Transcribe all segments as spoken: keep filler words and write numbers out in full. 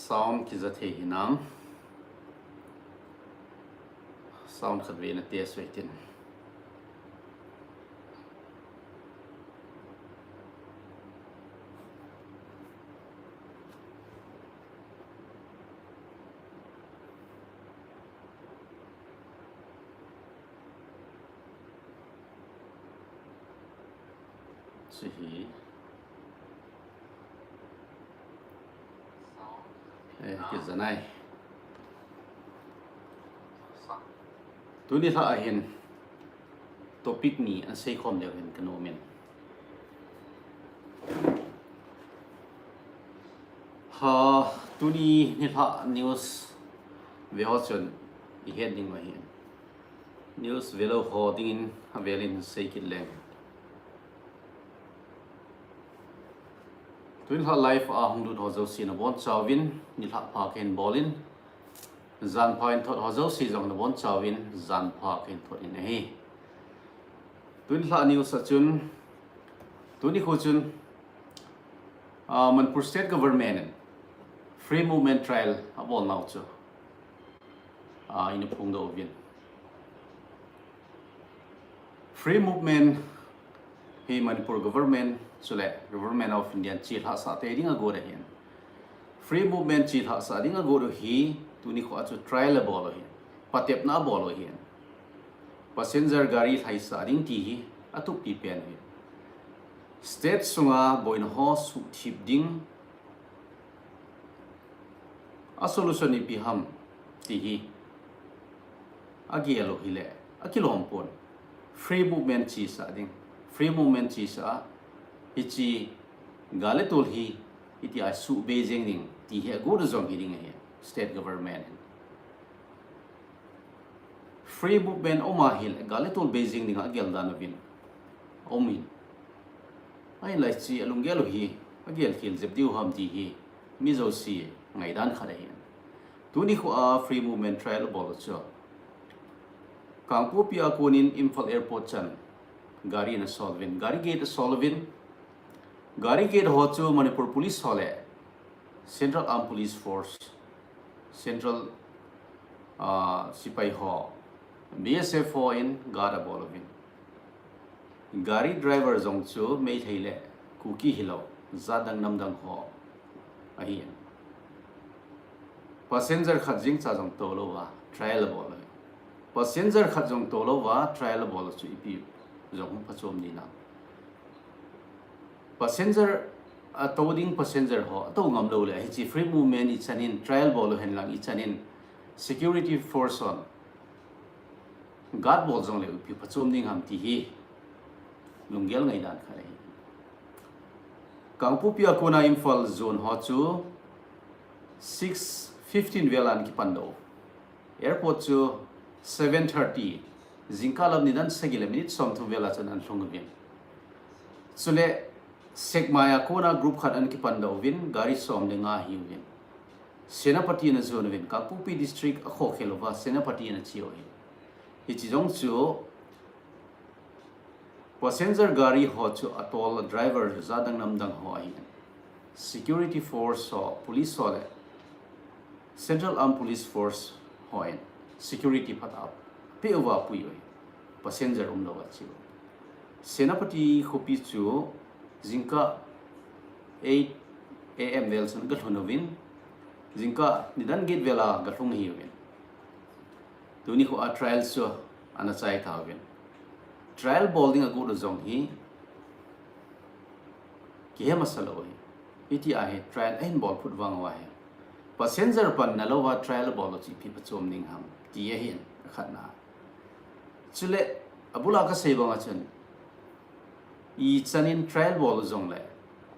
Sound kija thei hinam? Sound khat vei na test ve tin. Hiche hi. Eh, kija nai. Tuni lha a hin topic ni ana seikhom leu hen kanom in. Ha, tuni nilhah news ve ho chun ihet ding u ahin. News velou ho dingin avelin sei kit leng. Tuni lha live a hung lut ho jouse nabon chauvin nilhah pha kahin bol in, jan pha in thot ho jouse jong nabon chauvin jan pha kahin thot in ahi. Tuni lha news a chun, tuni khu chun, ah, Manipur State Government in Free Movement Trial abol nau chu, ah, ina phongdoh uvin. Free Movement hi Manipur Government chule Government of India chelhah sah tei ding agot ahin. Free Movement chelhah sah ding agot u hi tuni khu a chu trial abol u ahin. Patepna abol u ahin. Passenger gari lhaisah ding ti hi atup pi pen u ahin. State sunga boina ho suhthip ding a solution ipi ham ti hi agel u hile, akilom pon. Free movement chesah ding. Free movement chesah a, hiche gal le tol hi itia suhbei jeng ding ti hi agot u jong hi ding ahi, state government hin. Free movement um ahile, gal le tol bei jeng ding agel dan uvin. Um in. Ahinlah hiche alunggel u hi, agel khel jep diu ham ti hi, mi jouse ngaidan khat ahi. Tuni khu a free movement trial abol u chu. Kangpokpi a konin Imphal Airport chan gari ana sol uvin, gari gate asol uvin. Gari gate ho chu Manipur Police ho le Central Armed Police Force, Central, ah, sepai ho, B S F ho in guard abol uvin. Gari driver jong chu Meitei le Kuki hilou, jat dang nam dang ho ahin. Passenger khat jeng cha jong tolouva trial abol u ahi. Passenger khat jong tolouva trial abol u chu ipi jong hung phachom ding ham. Passenger, atou ding passenger ho atou ngam lou le, hiche free movement ichan in trial bol u hen lang ichan in security force hon guard bol jong le ipi phachom ding ham ti hi lunggel ngaidan khat ahi. Kangpokpi a kona Imphal zone ho chu six fifteen vel a ana kipan doh u. Airport chu seven thirty, jingkah lam nidan sagi le minute somthum vel a chun ana lhung uvin. Chule Sekmai a kona group khat ana kipan doh uvin, gari som le nga ahi uvin. Senapati ana jon uvin, Kangpokpi district akhokhel uva Senapati ana che u ahi. Hiche jong chu passenger gari ho chu atol driver jat dang nam dang ho ahin. Security force ho, police ho le Central Armed Police Force hon security phat apeh uva apui u ahi. Passenger umlouva che u. Senapati khopi chu jingkah eight A M vel chun aga lhun uvin, jingkah nidan get vel a aga lhung ahi uvin. Tuni khu a trial chu ana chai tauvin. Trial bol ding agot u jong hi kihe masa lou ahi. Hitia hi trial ahin bol phut vang uva hi passenger panna louva trial abol u chu ipi phachom ding ham ti ahin, akhatna. Chule abul a kasei bang a chun, ichan in trial bol u jong le,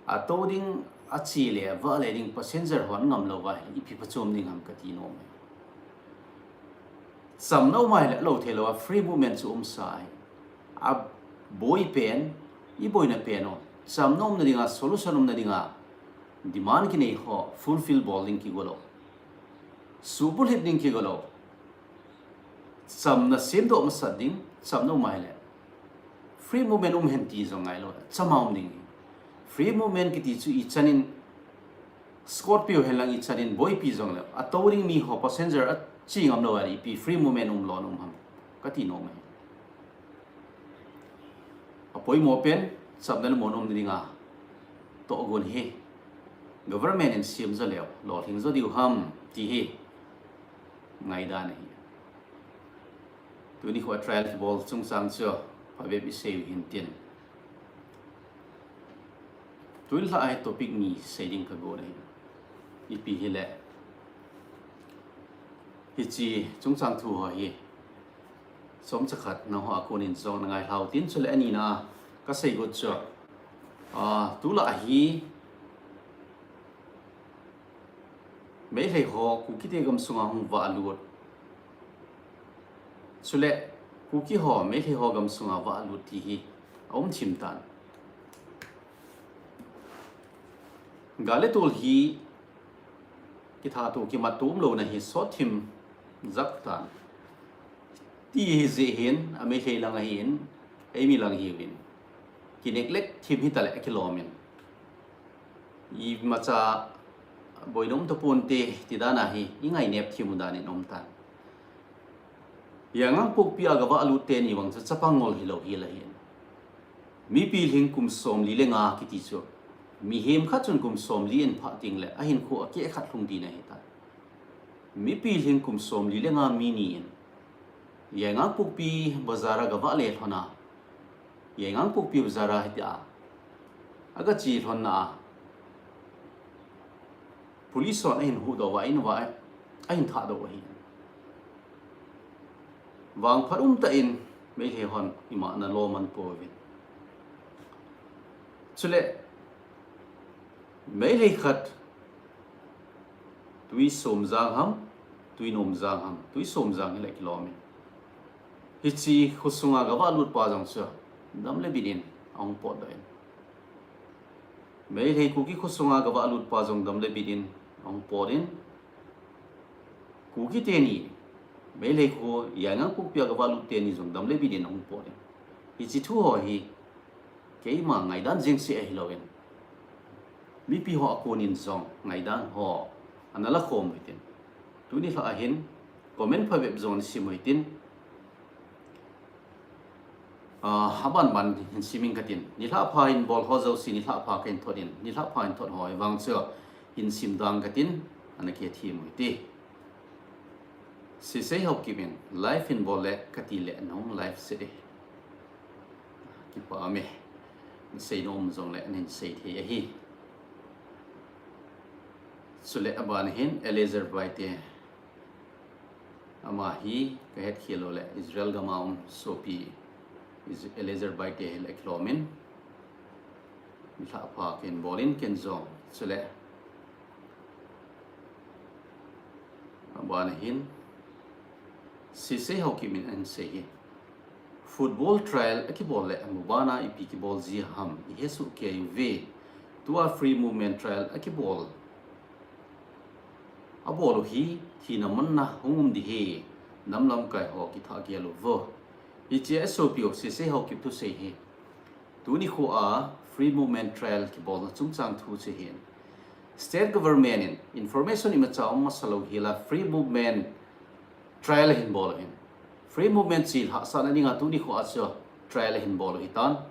atou ding, ache le, avah le ding passenger hon ngam louva hi ipi phachom ding ham kati nom e. Chamna um ahile alou thei lou a, free movement chu umsa ahi. Aboi pen, iboina pen u, chamna umna dinga, solution umna dinga demand kinei ho fulfill bol ding kigo lou, suhbulhit ding kigo lou. Chamna semdoh masat ding, chamna um ahile free movement um hen ti jong ngailou, chama um ding. Free movement kiti chu ichan in Scorpio henlang ichan in boipi jongleh, atou ding mi ho passenger ache ngam lou a ipi free movement umlou na um ham kati nom ahi. Apoimo pen, chapna le monna um dinga tohgon hi government in sem jo leu, lolhing jo diu ham ti hi ngaidan ahi. Tuni kho trial kibol chungchang chu phabep isei u hintin. Tun lha a hi topic ni sei ding kagon ahi. Ipi hileh, hiche chungchang thu ho hi chomcha khat nangho a konin jong na ngailhau tin, chuleh anina kasei got chu, ah, tulai hi Meitei ho Kukite gamsunga hung vahlut, chuleh Kuki ho Meitei ho gamsunga vahlut ti hi aum thim tan. Gal le tol hi kithatoh kimatto umlouna hi sot thim jep tan. Ti hi jeh hin, a Meitei lang ahin, eimi lang hiuvin, ki neglect thim hitaleh akilomin, imacha boina um taponte ti dan ahi, ingainep thim u dan in um tan. Yaingangpokpi a gavahlut teni vang chu chapang ngol hilou hel ahin. Mipi lhing kum somli le nga kiti chu, mihem khat chun kum somli in phah tengleh ahinkho akeh khat lhung ding ahitan. Mipi lhing kum somli le nga mi ni in Yaingangpokpi bazar a gavahle lhona, Yaingangpokpi bazar a hitia agache lhonna a, police hon ahin huhdoh uva, in uva ahin thahdoh u ahi. Vangphat umtah in Meitei hon ima ana lom pouvin. Chuleh Meitei khat tui somjang ham, tui nomjang ham, tui somjang hileh kilomin, hiche khosunga gavahlut pa jong chu dam le bit in ahung potdoh in. Meitei Kuki khosunga gavahlut pa jong dam le bit in ahung pot in. Kuki teni, Meitei kho Yaingangpokpi a gavahlut teni jong dam le bit in ahung pot in. Hiche thu ho hi keima ngaidan jeng seh ahilouvin, mipi ho a konin jong ngaidan ho ana lakhom u hitin. Tuni lha a hin comment phabep jong ana sim u hitin. Ah, abanban hin sim inge katin. Nilhah pha hin bol ho jouse nilhah pha kahin thot in, nilhah pha hin thot ho vang chu hin sim ding katin, ana kithem u hite. Sesei Haokip in live hin bol le kati leh nahung live seh e. Kipah e. Nasei nom jongleh nahin sei thei ahi. Chuleh aban hin Eliezer Baite, ama hi kahet khel lou leh Israel gam a um sopi Is-, Eliezer Baite hileh akilomin, nilhah pha kahin bol in ken jong. Chuleh aban hin Sesei Haokip in ahin sei hi, football trial akibol leh mubana ipi kibol ji ham ihesoh kei uve. Tua free movement trial akibol, abol u hi thina manna hung um ding ahi, nam lamkai ho kithah gel uvo. Hiche a sopi u Sesei Haokip thusei hi, tuni kho a free movement trial kibolna chungchang thu chu ahin. State government in information imacha um masa lou hela free movement trial ahin bol u ahin. Free movement chih hahsatna dinga tuni kho a chu trial ahin bol u ahitan.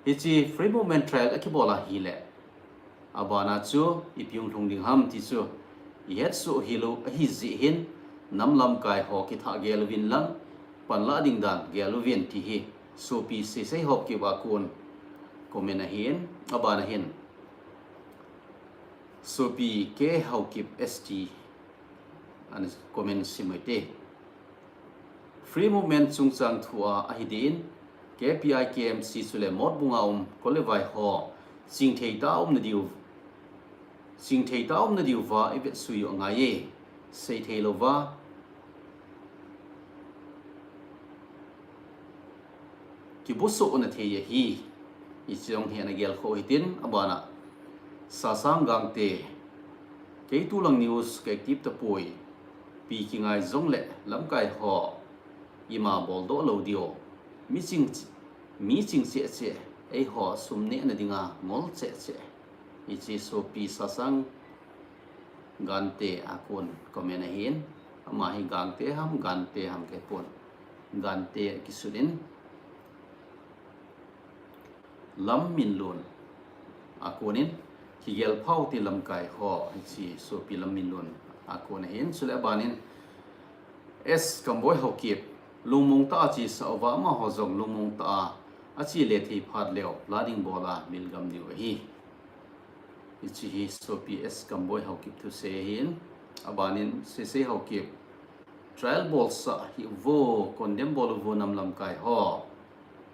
Hiche free movement trial akibol ahileh, abana chu ipi hung lhung ding ham ti chu ihetsoh hilou ahi jeh hin, nam lamkai ho kithah gel uvin lang, panlah ding dan gel uvin ti hi sopi Sesei Haokip a kon comment ahin. Abana hin sopi K Haokip S T ana comment sim u hite. Free movement chungchang thu a ahi din, K P I K M C chuleh Motbung a um kol le vai ho chingthei tah a umna diu, chingthei tah a umna diuva ivet sui u angai e. Seithei louva kibusoh u nathei ahi. Hiche jong hi ana gelkhoh u hitin, abana Sasang Gangte, kei tulang news ka active tapoi, ipi kingai jongleh lamkai ho ima boldoh lou diu, mi ching, mi ching cheh cheh, eiho sum nehna dinga ngol cheh cheh. Hiche sopi Sasang Gante a kon comment ahin, ama hi Gangte ham, Gante ham kei pon. Gante kisut in, Lamminlun a kon in, kigel phau ti lamkai ho, hichi sopi Lamminlun a kon ahin, chule aban in, S Kamboi Haokip, lungmong tah a chesa uva amaho jong lungmong tah a, achi le thei phat leu, planning bol a milgam diu ahi. Hichi hi sopi S Kamboi Haokip thusei ahin, aban in Sesei Haokip, trial bolsah hih uvo, condemn bol uvo nam lamkai ho.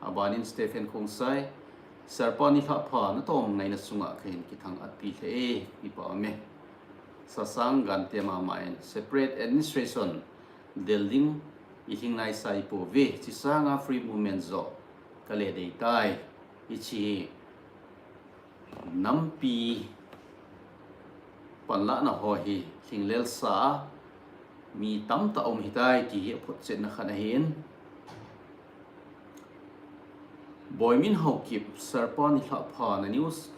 Aban in Stephen Khongsai, Sir pa nilhah pha, natong ngaina chunga kahin kithang-at pi lheh e, kipa ume. Sasang Gante mama in, separate administration del ding i lhing naisai pouve, hichi sanga free movement joh kale dei tai. Hichi hi nampi panlahna ho hi lhinglel sa a, mi tamtah um ahitai ti hi aphotchetna khat ahin. Boimin Haokip, Sir pa nilhah pha, na news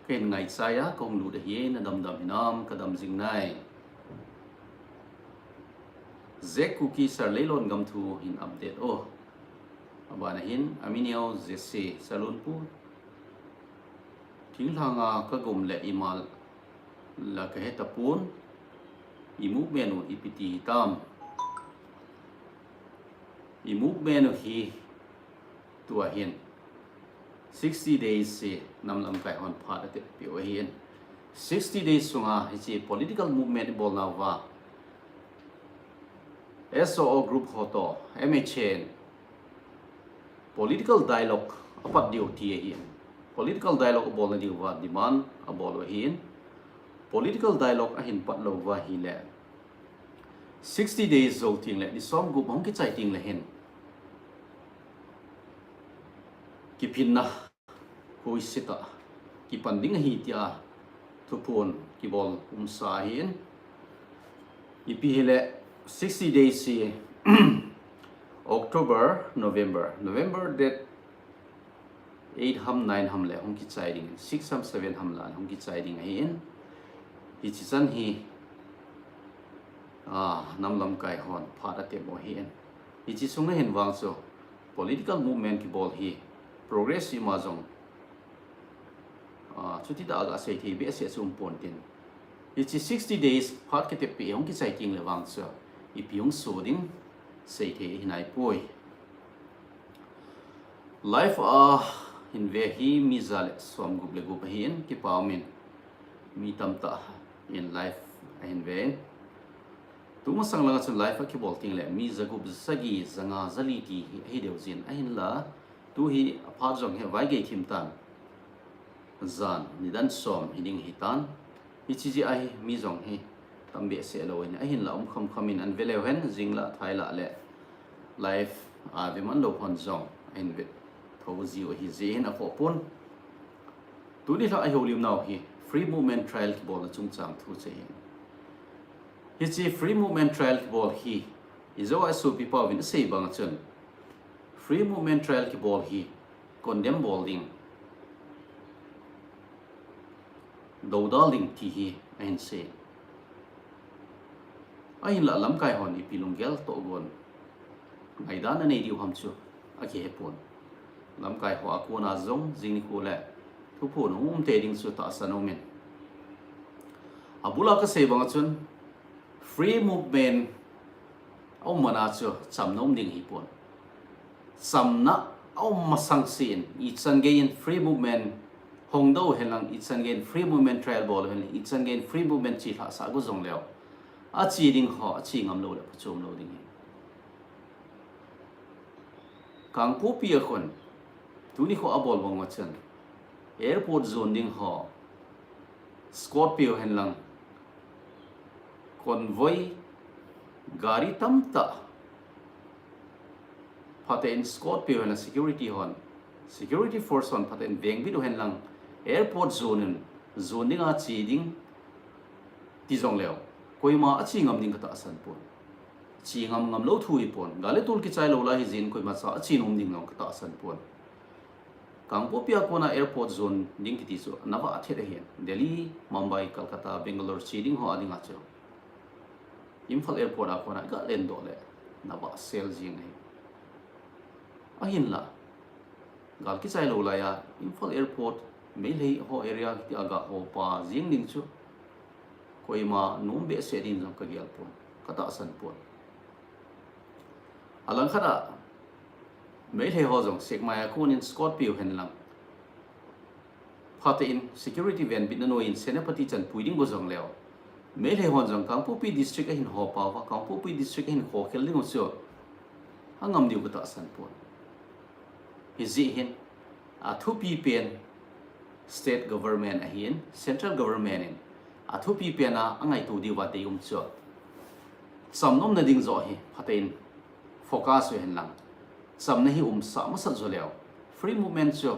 kahin ngaichai a, kahung lut ahi, nadamdam hinam? Kadam jing nai. Zek Kuki, Sir Leilon gam thu hin update o. Aban ahin, Amineo Jesse, Salonpu, thinglhanga kagum le ima la kahe tapon, i movement u ipi ti hitam? I movement u hi tua hin sixty days hi nam lamkai hon phat atep peh u ahin. Sixty days sunga hichi political movement ibolnauva, S O O group ho toh M H A in political dialogue apat diu ti ahin. Political dialogue abolna diuva demand abol u ahin. Political dialogue ahin pat lou uva ahile, sixty days jou tengle, ni somgup ahung kichai tengle hin, kiphinna hoisetah kipan ding ahi tia thuphon kibol umsa ahin. Ipi hile, sixty days hi October, November, November date eight ham, nine ham le hung kichai ding, six ham, seven ham la hung kichai ding ahin. Hichi chan hi, ah, nam lamkai hon phat atep u ahin. Hichi sunga hin vang chu political movement kibol hi progress ima jong, ah, chuti tah a gasei thei behseh chu um ponte. Hichi sixty days phat kitep peh hung kichai tengle vang chu ipi hung so ding seithei ahi naipoi. Live a hin ve hi mi ja le somgup le gup ahin, kipa umin, mi tamtah in live ahin ve in. Tumasang langa chun live akibol tengle mi jagup, jasagi, janga, jali ti hi ahi deu jin, ahinla tu hi aphat jong hi vaigei thim tan, jan nidan som hiding hitan. Hichi jeh a hi mi jong hi tam behseh lou ahin, ahinla um khamkham in an ve leu hen, jing lah, thai lah le live a ve man lou hon jong ahin ve tho jiu ahi jeh hin akhoh pon. Tuni lha a ihoulimnau hi free movement trial kibolna chungchang thu chu ahin. Hichi free movement trial kibol hi, ijou a isopi pauvin asei banga chun, free movement trial kibol hi condemn bol ding, doudal ding ti hi ahin sei. Ahinla lamkai hon ipi lunggel toh gon ngaidan anei diu ham chu akihe pon. Lamkai ho a kona jong jing nikho le thuphon hung um tei ding chu tahsan aumin, abul a kasei banga chun free movement aum mana chu chamna um ding ahipon. Chamna aum masang sen, ichan gei in free movement hongdou hen lang, ichan gei in free movement trial bol hen lang, ichan gei in free movement chelhah sah go jong leu, ache ding ho ache ngam lou le phachom lou ding ahi. Kangpokpi a khun tuni kho abol bang uva chun airport jon ding ho, Scorpio hen lang, convoy gari tamtah phaten Scorpio hen lang, security hon, security force hon phaten vengbit u hen lang, airport jon in, jon dinga che ding ti jong leu, koima ache ngam ding katahsan pon. Che ngam ngam lou thu ahipon. Gal le tol kichai lou lai hijeh in koimacha ache nom ding jong katahsan pon. Kangpokpi a kona airport zon ding kiti chu nava athet ahin. Delhi, Mumbai, Kolkata, Bangalore che ding ho adinga chu Imphal airport a kona iga lendoh le nava sel jing ahi. Ahinla, gal kichai lou laiya Imphal airport, Meitei ho area kiti a ga hopa jing ding chu koima nom behseh ding jong kagel pon, katahsan pon. Alangkhat a, Meitei ho jong Sekmai a konin Scorpio hen lang, phatein security venbitna noiyin Senapati chan pui ding bou jong leu, Meitei hon jong Kangpokpi district ahin hopa uva, Kangpokpi district ahin khokhel ding u chu angam diu katahsan pon. Hijeh hin, athupi pen state government ahin, central government in athupi pen a angaito diuva deium chu, chamna umna ding joh hi phatein focus u hen lang, chamna hi umsah masat jo leu, free movement chu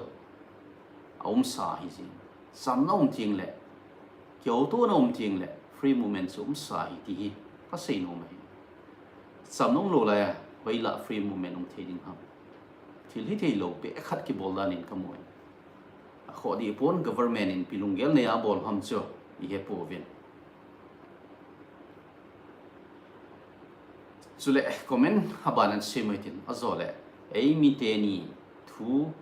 aumsa ahi jin. Chamna um tengle, kihoutona um tengle, free movement chu umsa ahi ti hi kasei nom ahi. Chamna umlou laiya hoilah free movement um thei ding ham? Thil hithei lou beh khat kibol danin kamu e. Akhoh dih pon, government in ipi lunggel neiya abol ham chu ihe pouvin. Chule comment aban in sim u hitin, ajole, eimi teni thu,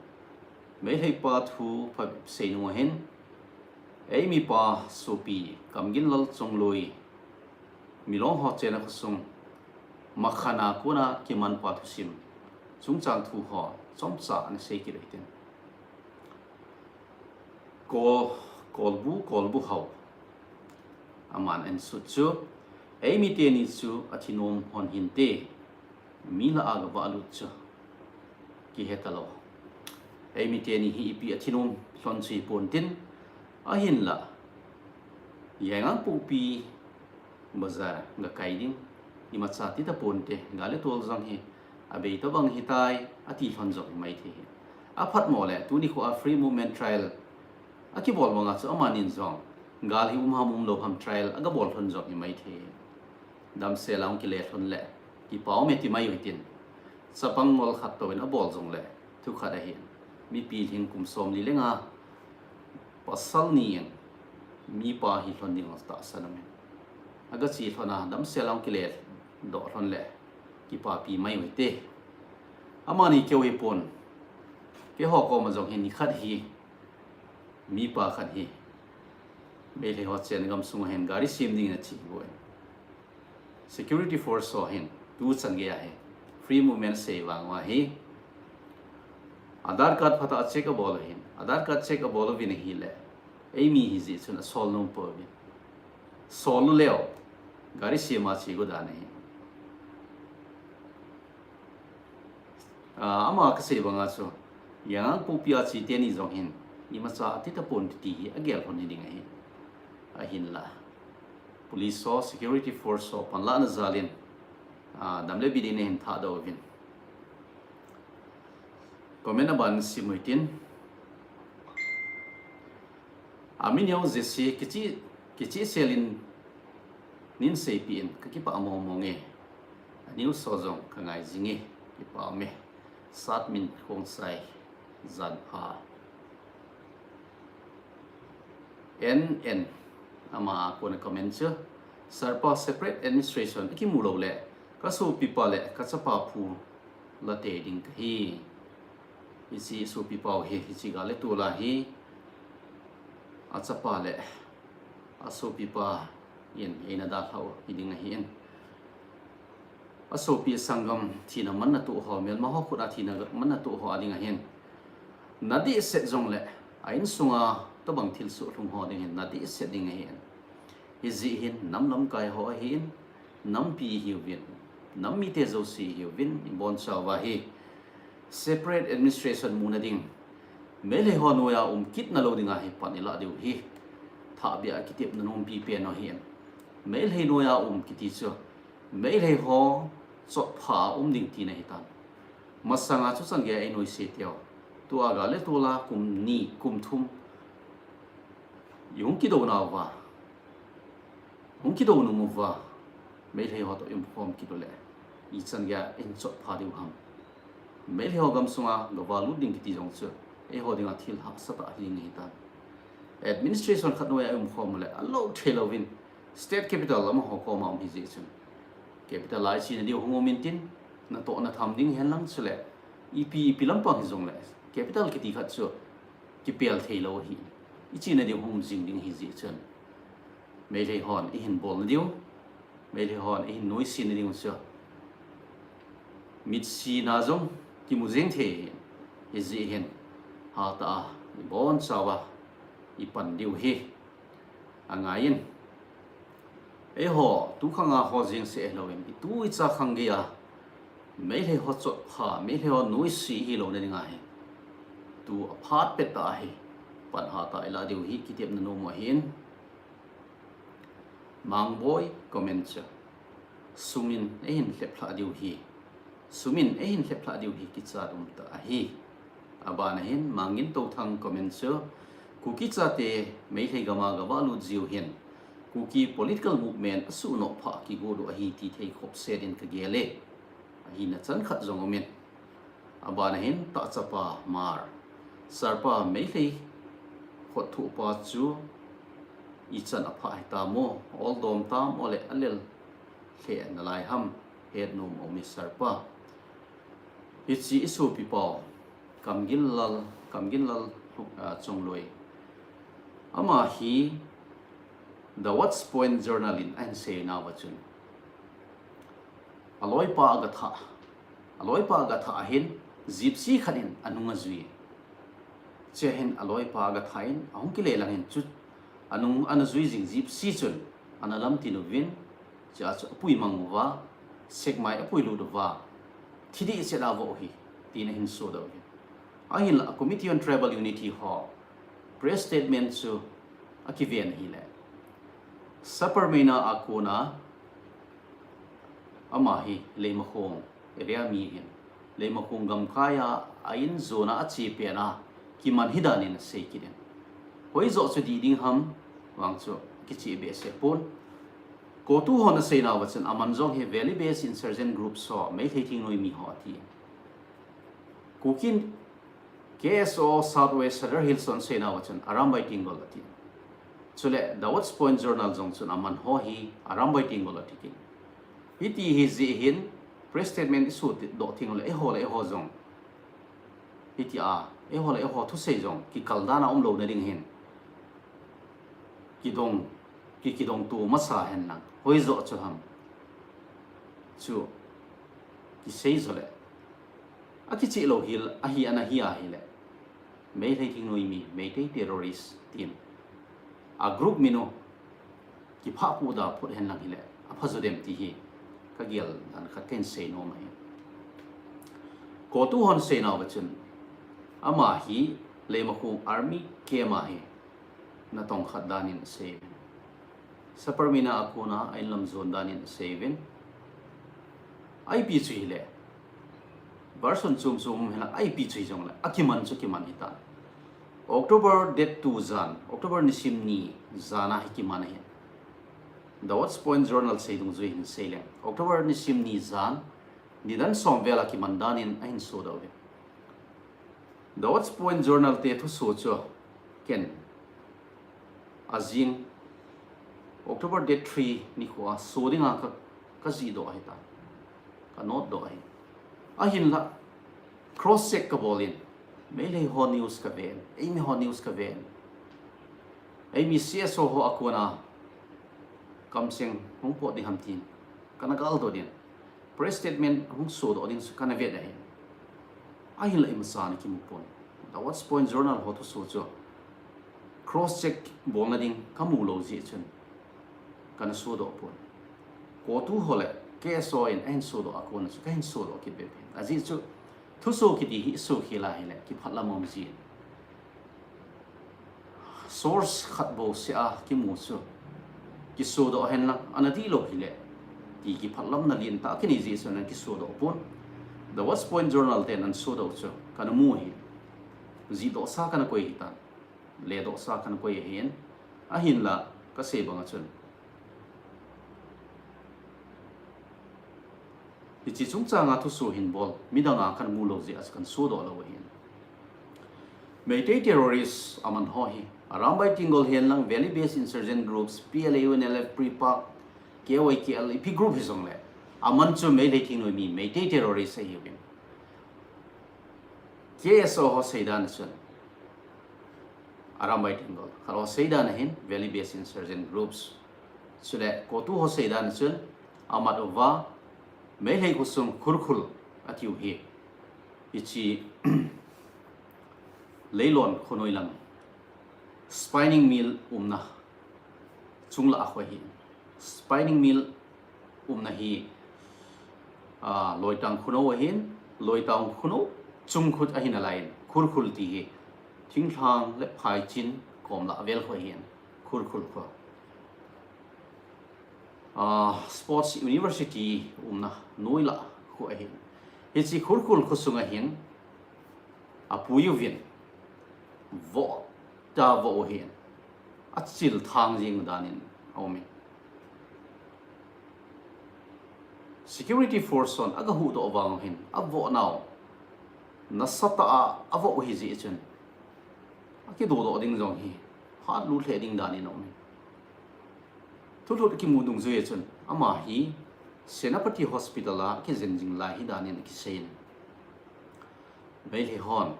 Meitei pa thu pha sei nung ahin, eimi pa sopi Kamginlal Chongloi, Milong ho chenna khosung, Makhan a kona kiman pa thusim chungchang thu ho chomcha ana sei kit u hitin. Ko, Kolbu, Kolbu hao. Aman ahin sut chu, eimi teni chu athinom hon hinte, mi lah a gavahlut chu kihe talou. Eimi teni hi ipi athinom lhon chu hipon tin, ahinla, Yaingangpokpi bazar gakai ding imacha ti taponte, gal le tol jong hi abei tobang hitai, ati lhon jong himai thei hi. Aphatmo le, tuni khoa free movement trial akibol banga chu amanin jong, gal hi um ham umlou ham trial agabol lhon jong himai thei hi. Damsel a hung kile lhon le, kipa ume ti mai u hitin. Chapang ngol khat touvin abol jongle, thu khat ahin. Mi pilhing kum somli le nga, pasal ni in, mipa hi lhon ding tahsan umin, agache lhon a, damsel a hung kile doh lhon le, kipapi mai u hite. Amani keu hipon. Keiho koma jong hi nikhat hi, mipa khat hi, Meitei ho chenna gamsunga hin gari sem dingin ache bou in, security force ho hin tuchan geiya hi free movement sei vang uva hi, Aadhaar card phatah a check abol u hin, Aadhaar card check abol uvin ahile, eimi hijeh chun asol nom pouvin, sol u leu, gari sem a che go dan ahi. Ah, ama kasei banga chu, Yaingangpokpi a che teni jong hin imacha ati tapon ti hi agel lhon hiding ahi. Ahinla, police ho, security force ho panlahna jalin, ah, dam le bit in ahin thahdoh uvin. Comment aban sim u hitin. Amineo Jesse, kicheh, kichehselin neiseipeh in kakipah mongmong e. Anews ho jong kangai jinge, kipah ume. Satmin Khongsai, janpha. N N, ama kona comment chu, Sir pa, separate administration akimu lou le, kasopipa le kachapa phu la tei ding kahi. Hiche sopipa u hi, hiche gal le tol a hi, achapa le asopipa in eina dalhau hiding ahin, asopi sanggam thina manna toh ho, melma ho khut a thina manna toh ho ading ahin, nadehset jongle, a insunga tobang thilsoh lhung ho ding hin nadehset ding ahin. Hijeh hin nam lamkai ho ahin, nampi ihiuvin, nam mite jouse ihiuvin, ibonchauva hi separate administration muna ding, Meitei ho noiya um kitna lou dinga hi pan ilah diu hi thahbeh a kitepna nompi pen ahin. Meitei noiya um kiti chu Meitei ho chotpha a um ding tina ahitan. Masanga chu chan geiya inoise teu, tua gal le tol a kum ni, kum thum ihung kidou nauva, hung kidou nom uva, Meitei ho toh iumkhom kit ule, ichan geiya ihin chotpha diu ham? Meitei ho gamsunga gavalut ding kiti jong chu Eiho dinga thil hahsa tah hi ding ahitan. Administration khat noiya i um khom uleh, alou thei louvin state capital amaho koma um ahi jeh chun, capital a i chena diu hung um intin, natoh natham ding hen lang chuleh, ipi, ipi lampang hijongleh, capital kiti khat chu kipel thei lou ahi. I chena diu hung um jing ding ahi jeh chun, Meitei hon eihin bolna diu, Meitei hon eihin nuisatna diu chu, mitsina jong kimu jeng thei ahi. Hijeh hin, hatah a, ibonchauva, ipan diu hi angaiyin, eiho, tukhanga ho jeng seh hilouvin, itu icha khang geiya, Meitei ho chotpha, Meitei ho nuisat ihi louna dinga hi, tu aphat pettah hi, pan hatah a ilah diu hi kitepna nom ahin. Mangboi comment chu, sumin eihin lheplhah diu hi, sumin eihin lheplhah diu hi kichat umtah ahi. Abana hin Mangin Touthang comment chu, Kuki chate Meitei gama gavalut jiu hin, Kuki political movement asuhnoh phah kigot u ahi ti thei khop setin kagel e. Ahina chan khat jong umin. Abana hin Tahchapa Hmar, Sir pa, Meitei khotthohpa chu ichan apha hitam, oldom tam, ole alel lheh nalai ham, hetnom aume Sir pa. Hiche isopi pau, Kamginlal, Kamginlal, ah, Chongloi. Ama hi The Watch Point Journal in ahin seinauva chun, aloipa agathah, aloipa agathah ahin, Gypsy khat in anung ajui. Chea hin aloipa agathah in, ahung kile lang hin chu, anung ana jui jing Gypsy chun, ana lamtin uvin, chea chu apui mang uva, sekmai apui lut uva, thi dehset a avoh u ahi, tin ahin sodoh uvin. Ahinla, Committee on Tribal Unity ho press statement chu akiven ahile, Sapermeina a kona, ama hi Leimakhong area mi ahin, Leimakhong gamkai a, a in jona ache pet a, kiman hi danin asei kit in. Hoijoh chu dih ding ham, vang chu kicheh behseh pon. CoTU hon aseinauva chun aman jong hi Valley Based Insurgent Groups ho, Meitei thingnoimi ho ati. Kuki K S O South West Sadar Hills hon aseinauva chun Arambai Tenggol ati. Chule The Watch Point Journal jong chun aman ho hi Arambai Tenggol ati kit. Hiti hi jeh hin press statement isodoh teng uleh eiho le eiho jong, hitia eiho le eiho thusei jong kikal dan a umlouna ding hin kidong, ki, kidongto masa hen lang, hoijoh chu ham, chu kisei jole, akicheh lou hi, ahi ana hi ahile, Meitei thingnoimi, Meitei terrorist tin, a group min u kiphah puda phut hen lang hile, apha jo dem ti hi kagel dan khat kahin seinom ahi. CoTU hon aseinauva chun, ama hi Leimakhong army camp a hi natong khat danin aseiuvin, Sapermeina a kona a inlam jon danin aseiuvin. Ipi chu hile, version chom chom um hen lang, ipi chu hijongle, akiman chu kiman ahitan. October date two jan, October nisim ni jan a hi kiman ahin. The Watch Point Journal sei dungjui hin seileng, October nisim ni jan, nidan som vel a kiman danin ahin sodoh uvin. The Watch Point Journal te thuso chu ken ajing October date three nikho a so dinga ka, kajihdoh ahitan, kanote doh ahi. Ahinla, cross check kabol in, Meitei ho news kaven, eimi ho news kaven, eimi C S O ho a kona kamseng hung pot ding ham tin kana galdoh in, press statement hung sodoh ding chu kana vet ahi. Ahinla imacha ana kimu pon. The Watch Point Journal ho thuso chu cross check bolna ding kamu lou jeh chun kana sodoh pon. CoTU ho le K S O in ahin sodoh a kona chu kahin sodoh kit bep ahi. Ajeh chu thuso kiti hi isokhel a hile kiphatlam aum jin, source khat bouseh a kimu chu kisodoh hen lang, ana dihlou hile ti kiphatlamna lentah kinei jeh chun ana kisodoh pon. The Watch Point Journal ten ana sodoh chu kana mu ahi. Jihdohsa kana koi ahitan, ledohsa kana koi ahin. Ahinla, kasei banga chun, hiche chungchanga thuso hin bol midanga kana mu lou jeh a chu kana sodoh lou ahin. Meitei terrorist aman ho hi Arambai Tenggol hihen lang, Valley Based Insurgent Groups, P L A U, N L F, PREPAK, K Y K L, ipi group hijongle, aman chu Meitei thingnoimi, Meitei terrorist ahiuvin. K S O ho seidan a chun Arambai Tenggol, khat ho seidan a hin Valley Based Insurgent Groups, chule CoTU ho seidan a chun amat uva Meitei khosung Khurkhul atiu hi, hiche Leilon khonoi lang spinning mill umna chunglang khu ahi. Spinning mill umna hi, ah, Loitang khunou ahin, Loitang khunou chung khu ahi nalaiyin, Khurkhul ti hi thinglhang le phaichen komlah vel khu ahin, Khurkhul khu. Ah, Sports University umna noilang khu ahin. Hiche Khurkhul khosunga hin apui uvin, voh tah a avoh u ahin, achil thang jing danin aumin. Security force hon aga huhdoh vang u hin, avoh nau nasatah a avoh u ahi jeh chun, akidodoh ding jong hi, hatlut lheh ding danin aumin. Thulhut kimu dungjui a chun, ama hi Senapati Hospital a kijen jing lai ahi danin akiseiyin. Meitei hon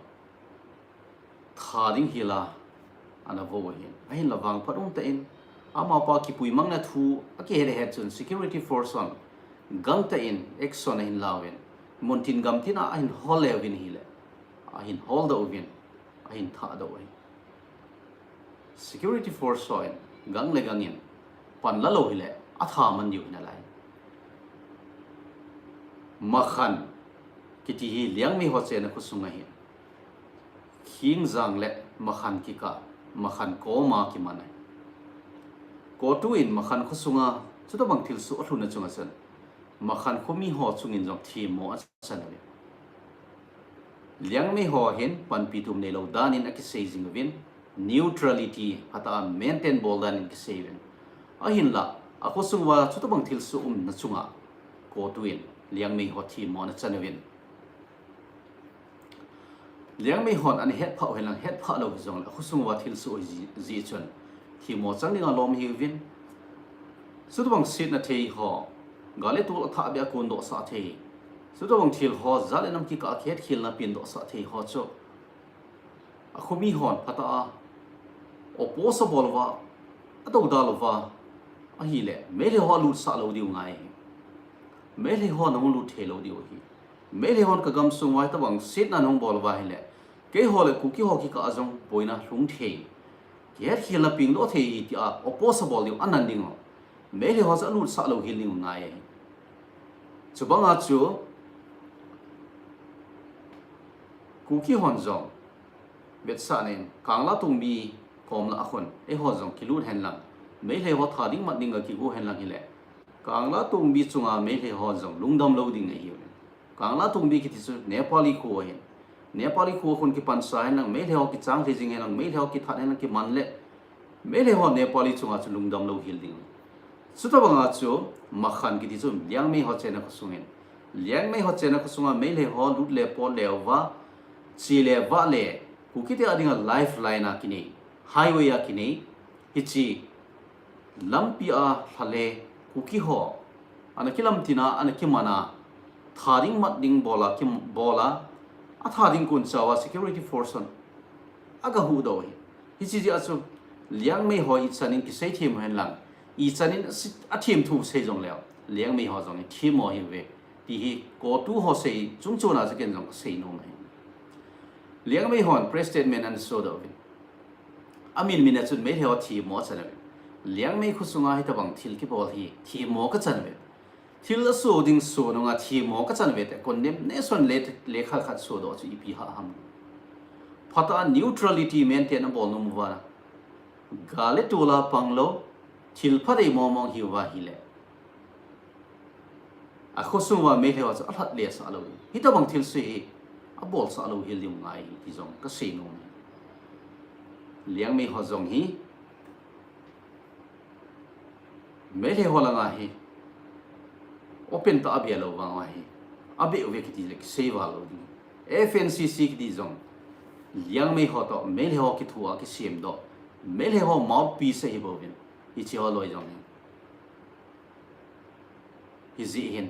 tha ding hila ana voh u ahin. Ahinla vangphat umtah in, amapa kipui mang na thu akihet het chun security force hon gangtah in action ahin lauvin, muntin gamtin a ahin hol le uvin ahile, ahin holdoh uvin, ahin thahdoh u ahi. Security force hon gang le gang in pan la lou hile, atha man diu ahi nalai. Makhan kiti hi Liangmei ho chenna khosung ahi. Khingjang le Makhan kikah, Makhan koma kiman ahi. CoTU in Makhan khosunga chutobang thilsoh alhunna chunga chun, Makhan khomi ho chungin jong themmo achan uve. Liangmei ho hin panpi tum neilou danin akisei jing uvin, neutrality phatah a maintain bol danin akisei uvin. Ahinla, akhosung uva chutobang thilsoh umna chunga CoTU in Liangmei ho themmo ana chan uvin. Liangmei hon ana hetphah u henlang, hetphah lou hijongle, akhosung uva thilsoh ahi jeh chun themmo chang dinga lom ahiuvin. Chutobang setna thei ho, gal le tol athah beh a kondohsah thei, chutobang thil ho, jat le nam kikah a kihetkhelna pendohsah thei ho chu akhomi hon phatah a oppose abol uva, adoudal uva ahile, Meitei ho alutsah lou diu ngai ahi. Meitei ho ahung lut thei lou diu ahi. Meitei hon kagamsung uva hitobang setna ahung bol uva ahile, keiho le Kuki ho kikah a jong boina lhung thei, kihetkhelna pengdoh thei ahi tia oppose abol diu anan ding u. Meitei ho chu alutsah lou hel diu ngai ahi. Chubanga chu Kuki hon jong vetsahnan Kanglatongbi komlah a khun eiho jong kilut henlang, Meitei ho tha ding mat dinga kigo henlang hile, Kanglatongbi chunga Meitei ho jong lungdam lou ding ahiuvin. Kanglatongbi kiti chu Nepali kho ahin. Nepali kho khun kipansa henlang, Meitei ho kichang thei jing henlang, Meitei ho kithat henlang, kiman le, Meitei ho Nepali chunga chu lungdam lou hel ding. Chutobanga chu Makhan kiti chu Liangmei ho chenna khosung ahin. Liangmei ho chenna khosunga Meitei ho lut le pot le uva, che le vah le, Kukite a dinga lifeline a kinei, highway a kinei, hiche lampi a lha le Kuki ho ana kilamtin a, ana kiman a, tha ding mat ding bola, kim-, bola, atha ding koncha uva security force hon aga huhdoh u ahi. Hiche jeh a chu Liangmei ho ichanin kisei them u henlang, ichanin asi-, athem thu sei jongleu, Liangmei ho jong hi themmo ahiuve, ti hi CoTU ho sei chungchona chu ken jong kasei nom ahi. Liangmei hon press statement ana sodoh uvin, amin min a chun Meitei ho themmo achan uvin. Liangmei khosunga hitobang thil kibol hi themmo kachan uve. Thil aso ding so nunga themmo kachan uve tia condemnation le-, lekha khat sodoh chu ipi hahsat ham. Phatah a neutrality maintain abol nom uva, gal le tol a pang lou, thil pha dei mong mong hiuva ahile, akhosung uva Meitei ho chu alhat lesah lou, hitobang thilse hi abolsah lou hel diu ngai ahi ti jong kasei nom ahi. Liangmei ho jong hi Meitei ho langa hi open tah a abeh lou vang uva hi, abeh uve kiti le kisei val lou ding. F N C C kiti jong Liangmei ho toh Meitei ho kithoa kisemdoh, Meitei ho mouthpiece ahi bouvin, hiche ho loi jong hi. Hijeh hin,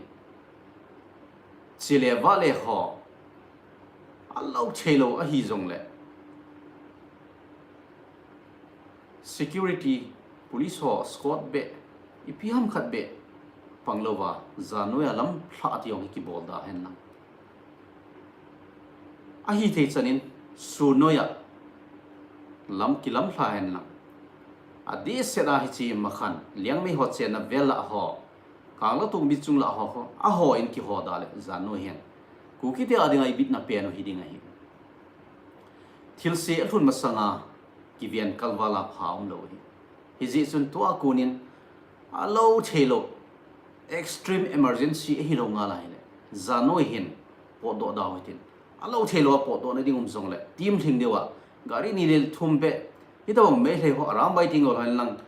chele vale ho, alou theilou ahi jongle, security, police ho escort beh, ipi ham khat beh panglouva, janoiya lamlhah ti jong hi kibol da henlang. Ahithei chanin sun noiya lam kilamlha henlang. Adehset a hiche Makhan, Liangmei ho chenna vel lah ho, Kanglatong Michung lah ho, ahon kiho da le, jannoi hin Kukite a dinga ibitna pen u hiding ahi. Thilse alhun masanga kiven kalvala pha umlou ahi. Hijeh chun tua konin alou theilou, extreme emergency ahilou ngal ahile, jannoi hin potdoh da u hitin. Alou theilou a potdohna ding um jongle, team lhing diuva, gari ni le thum beh, hitobang Meitei ho Arambai Tenggol ho henlang,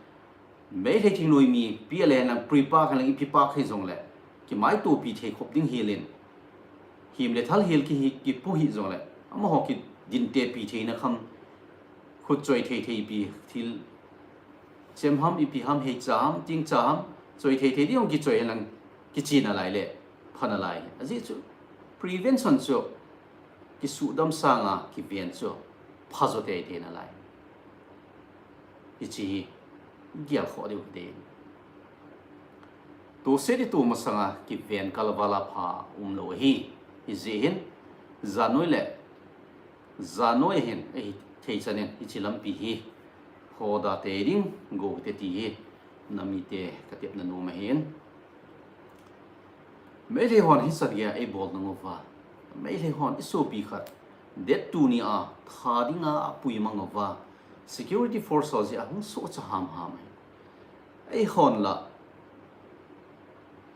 Meitei thingnoimi pi ale henlang, pre-park henlang, ipi park hijongle, kimaitopi thei khop ding helin, him le thal hel kihi, kipu hih jongle, amaho kidintepi theina kham, khut choi thei thei pi, thil chem ham, ipi ham, heicha ham, tingcha ham, choi thei thei ding jong kichoi henlang, kichena lai le phana lai. Ajeh chu prevention chu, kisuhdam sanga kiven chu phajo teitei nalai. Hiche hi gelkhoh diu hiding. Tohse di tu masanga kiven kalvala pha umlou ahi. Hijeh hin, jannoi le jannoi hin, ahithei chanin hiche lampi hi hoda tei ding, go hite ti hi namite katepna nom ahin. Meitei hon hichat geiya eibol nang uva, Meitei hon isopi khat, date two nia tha dinga apui mang uva, security force ho jeh a hung sohcha hamham ahi. Eihon la,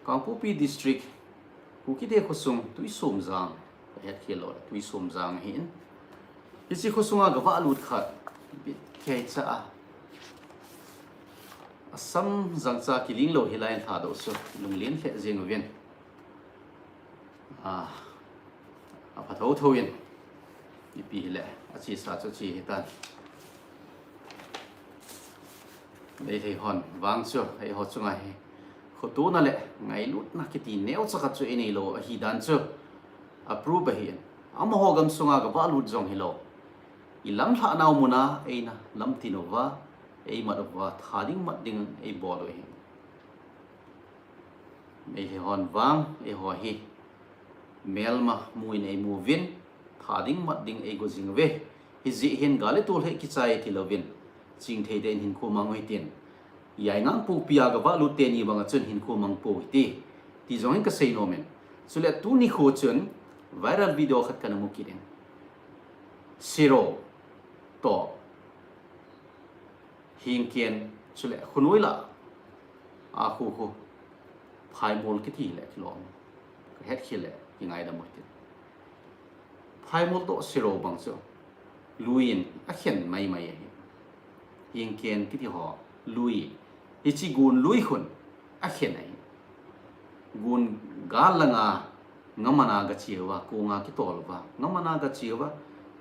Kangpokpi District, Kukite khosung Tuisomjang, kahet khel lou le Tuisomjang ahin. Hiche khosunga gavahlut khat, bit keicha a, asam jangcha kiling lou hilai in lhadoh chu, lunglen lheh jeng uvin. A, apha thotho in, ipi hile, achesa chu che hitan. Meitei hon vang chu, eiho chunga hi khotona le ngailutna kiti neocha khat chu einei lou ahi dan chu, a prove ahin. Amaho gamsunga gavahlut jong hilou, ilamlhah nau muna eina lamtin uva, eimat uva, tha ding mat ding eibol u ahin. Meitei hon vang, eiho hi melma mu in eimu uvin, tha ding mat ding eigo jing uve. Hijeh hin gal le tol hi kichai tilouvin, chingthei tah in hinkho mang u hitin, Yaingangpokpi a gavahlut teni banga chun hinkho mang pou hite, ti jong hin kasei nom in. Chule tuni kho chun viral video khat kana mu kit in, Siro toh Hingken, chule khonoi lah a khu khu, Phaimol kiti le kilom, kahet khel le kingaidam u hitin. Phaimol toh Siro bang chu lui in akhen maimai ahi. Hingken kiti ho lui, hiche gun lui khun akhen ahi. Gun gal langa ngamana gache uva, konga kitol uva, ngamana gache uva,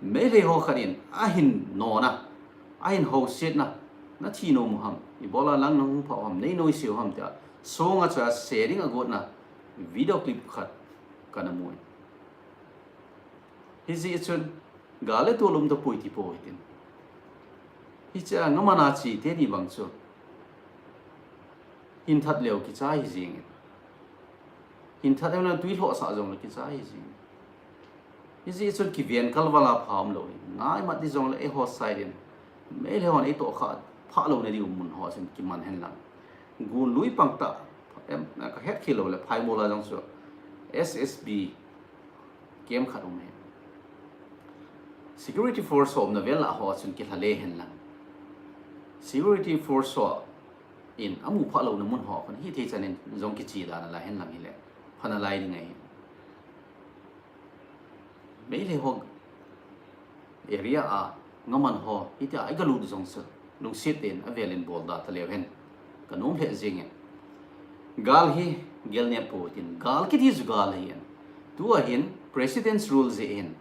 Meitei ho khat in ahin nona, ahin housetna, nathi nom u ham, ibola lang nahung phah u ham, neinoise u ham tia songa chu a sharing agotna video clip khat kana mu in. Hijeh chun gal le tol um tapoi tipou hitin. Hichea ngamana che teni bang chu hinthat leu kichai hi jengin, hinthat leu le twi lhohsah jongle kichai hi jengin. Hijeh chun kiven kalvala pha umlou hi, ngaimat di jongle eiho side in, Meitei hon eitoh khah phah louna diu mun ho chun kiman henlang. Gun lui pang tah, em, kahet khel lou le Phaimol a jong chu S S B camp khat um ahi. Security force ho umna vel lah ho chun kilha le henlang. Security force ho in amu phah louna mun ho khun hithei chan in jong kiche da nalai henlang hile pha nalai ding ahi. Meitei ho area a ngaman ho hitia eigalut jong chu lungset tah in avel in bol da taleu hen, kanom lheh jengin. Gal hi gel nep pou hitin, gal kiti chu gal ahin. Tua hin President's Rule jeh hin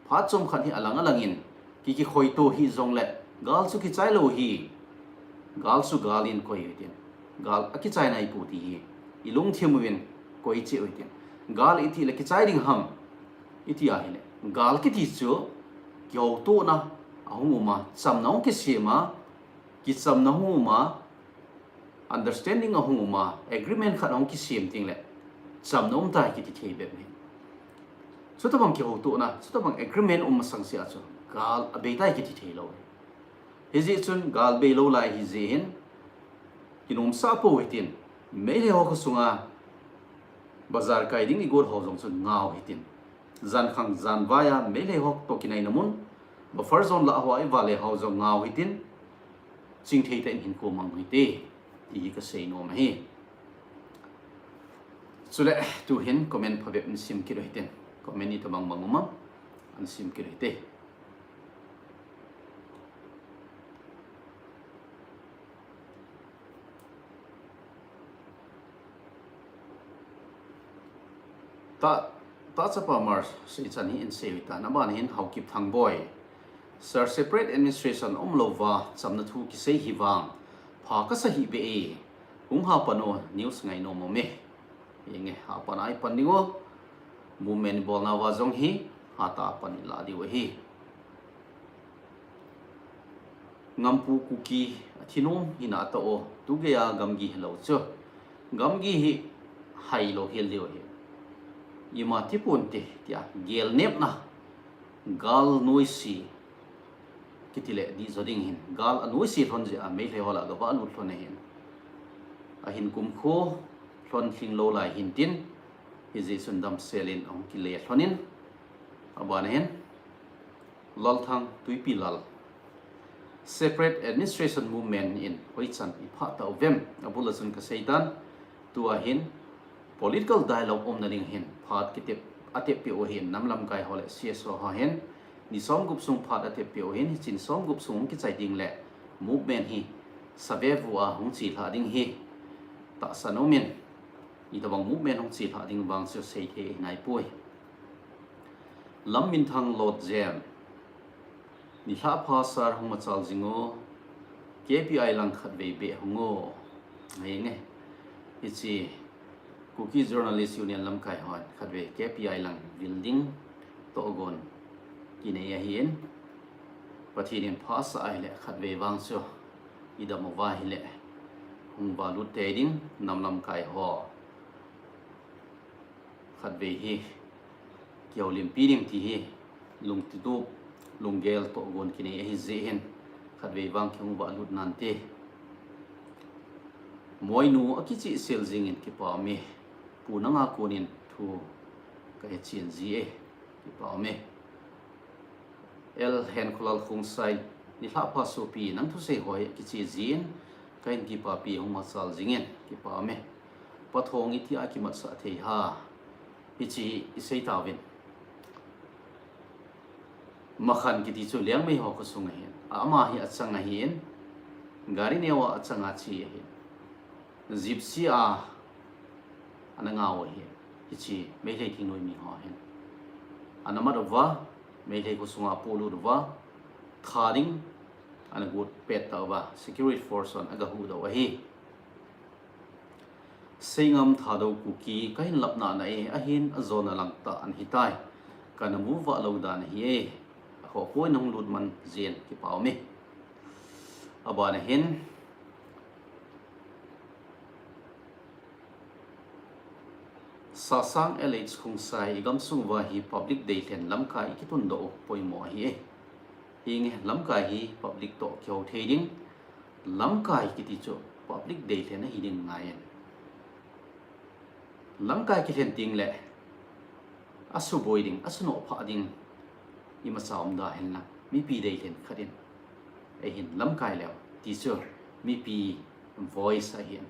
phat chomkhat hi alang alang in ki, kikhoito hijongle, gal chu kichai lou hi. Gal chu gal in koi u hitin. Gal akichai nai pu ti hi ilungthim uvin koi cheh u hitin. Gal iti le kichai ding ham iti ahile, gal kiti chu kihoutona ahung um a, chamna hung kisem a, kichamna hung um a, understanding ahung um a, agreement khat ahung kisem teng le chamna um tai kiti thei bep hi. Chutabang kihoutona, chutabang agreement um masang sea chu gal abei tai kiti thei lou. Hijeh chun gal bei lou lai hijeh hin, kinomsa pou hitin, Meitei ho khosunga bazar kai ding igot ho jong chu ngah u hitin, jankhang janvai a Meitei ho toh kinaina mun, buffer zone lah hoa ival le ho jong ngah u hitin, chingthei tah in hinkho mang u hite, ti hi kasei nom ahi. Chule, tuhin comment phabep nasim kit u hitin, comment itobang bang um am, nasim kit u hite. Ta, ta chapa Mar, seichan hi in sei u hita, aban hin Haokip Thangboi. Sir, separate administration umlouva chamna thu kisei hi vang pha kasa hih beh e. Hung ha pan o, news ngai nom um e. Henge, ha pan a ipan ding u. Movement bolna uva jong hi hatah a pan ilah diu ahi. Ngampu Kuki athinom hina tah o, tugei a gamgi hilou chu. Gamgi hi hailou hel diu ahi. Ima tipon te, tia gelnepna, gal noise, kiti le dih jo ding hin, gal anoise lhon jeh a Meitei ho lah a gavah lut lhon ahin. Ahin kumkho lhon lhing lou lai hintin, hijeh chun damsel in ahung kile lhon in, aban ahin, Lalthang Tuipilal, separate administration movement in hoichan iphah tah uvem, abul a chun kasei tan, tua hin political dialogue umna ding hin phat kitep, atep peh u ahin, nam lamkai ho le C S O ho hin, ni somgup sung phat atep peh u ahin, hiche ni somgup sung hung kichai ding le movement hi save vu a hung chelhah ding hi tahsan um in, itobang movement hung chelhah ding vang chu seithei ahi naipoi. Lamminthang Lotjem, nilhah pha sir hung machal jing o, K P I lang khatvei beh hung o. Henge, hiche Kuki Journalist Union lamkai hon khatvei K P I lang vil ding tohgon kinei ahin, Pathen in pha asah ahile khatvei vang chu idam uva ahile hung valut tei ding, nam lamkai ho khatvei hi kihoulimpi ding ti hi lungtup, lunggel tohgon kinei ahi jeh hin, khatvei vang kihung valut nante. Moinu akichehsel jing in kipa ume, Pu nanga konin thu kahechen ji e, kipa ume. L Henkholal Khongsai, nilhah pha sopi, nang thusei ho hi kicheh jin, kahin kipapi, hung machal jingin, kipa ume. Pathong itia kimatsah thei ham, hiche isei tauvin. Makhan kiti chu Liangmai ho khosung ahin, ama hi achang ahin, gari neo a achang a che ahin. Gypsy a ana ngah u ahi, hiche Meitei thingnoimi ho hin. Ana mat uva, Meitei khosunga apolut uva, tha ding ana got pet tauva, security force hon agahuhdoh u ahi. Seingam Thadou Kuki, kahin lap nana e, ahin ajona langtah ana hitai. Kana mu vah lou dan ahi e. Akhoh poi, nahung lut man jin, kipa ume. Aban ahin, Sasang L H Khongsai, igamsung uva hi public deilhen lamkai ikitundoh u poimo ahi e. Hinge, lamkai hi public toh kihou thei ding, lamkai kiti chu public deilhen ahi ding ngai in. Lamkai kilhen teng le asuboi ding, asunoh phah ding imacha umda henlang, mipi deilhen khat in eihin lamkai leu ti chu mipi voice ahin.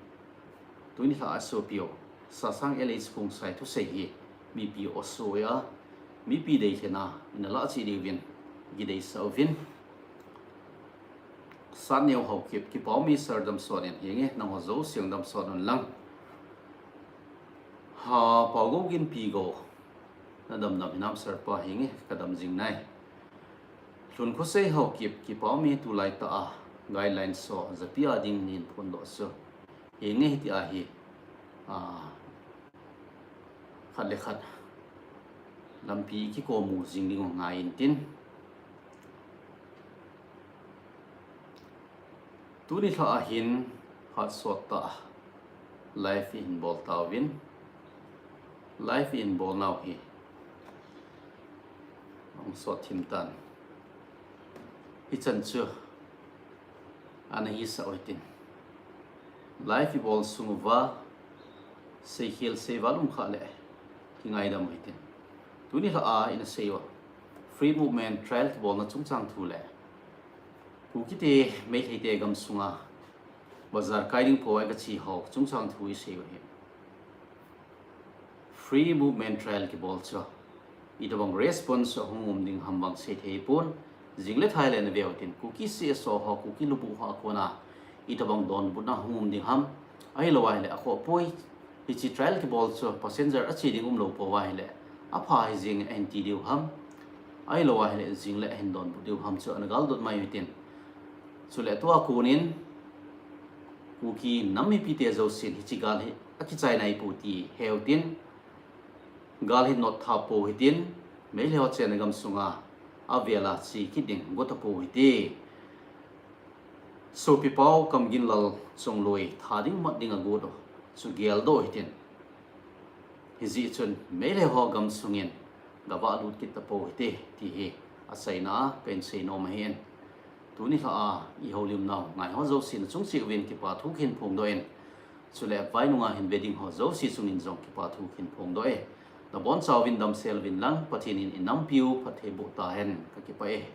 Tuni lha a sopi u, Sasang L H Khongsai thusei hi mipi osoi a, mipi deilhen a ina lah cheh diuvin kideisah uvin. Satneo Haokip, kipa ume sir damsot in, hinge, nangho jouse damsot un lang. Ha, Paogou Ginpi Gou, nadam dam hinam sir pa, hinge, kadam jing nai. Lhun khosei ho kip, kipah ume, tulai tah a guidelines ho japi a ding nin phondoh chu. Hinge hiti ahi, a, khat le khat lampi kikomu jing ding u ngai intin. Tuni lha a hin phat sot tah live in bol tauvin. Live in bol nau hi hung sot thim tan. Hichan chu ana hisah u hitin. Live i bol sung uva seikhel seival um kha le kingaidam u hitin. Tuni lha a ina sei u Free Movement Trial kibolna chungchang thu le Kukite Meiteite gamsunga bazar kai ding poi kachi ho chungchang thu isei u hi. Free Movement Trial kibol chu itobang response ahung um ding ham vang seithei pon, jing le thai le nave u hitin. Kuki C S O ho, Kuki lubuh ho a kona itobang donbutna hung um ding ham, ahilou ahile akhoh poi. Hiche trial kibol chu passenger ache ding umlou pou ahile apha hijing ahin ti diu ham, ahilou ahile jing le ahin donbut diu ham chu ana galdot mai u hitin. Chule tua konin Kuki nam mipite jousen hiche gal hi akichai naipou ti heu hitin. Gal hi notthap pou hitin, Meitei ho chenna gamsunga avela che kit ding got tapou hite. Sopipau Kamginlal Chongloi tha ding mat ding agot u chu geldoh u hitin. Hijeh chun Meitei ho gamsungin gavah lut kit tapou hite ti hi achaina a kahin sei nom ahin. Tuni lha a ihoulimnau ngaiho jousen nachung cheh uvin kipa thu kahin phongdoh in. Chule vai nunga hin ve ding ho jouse chungin jong kipa thu kahin phongdoh e. Nabonchauvin damsel uvin lang, Pathen in inampiu phatthei boh tahen, kakipah e.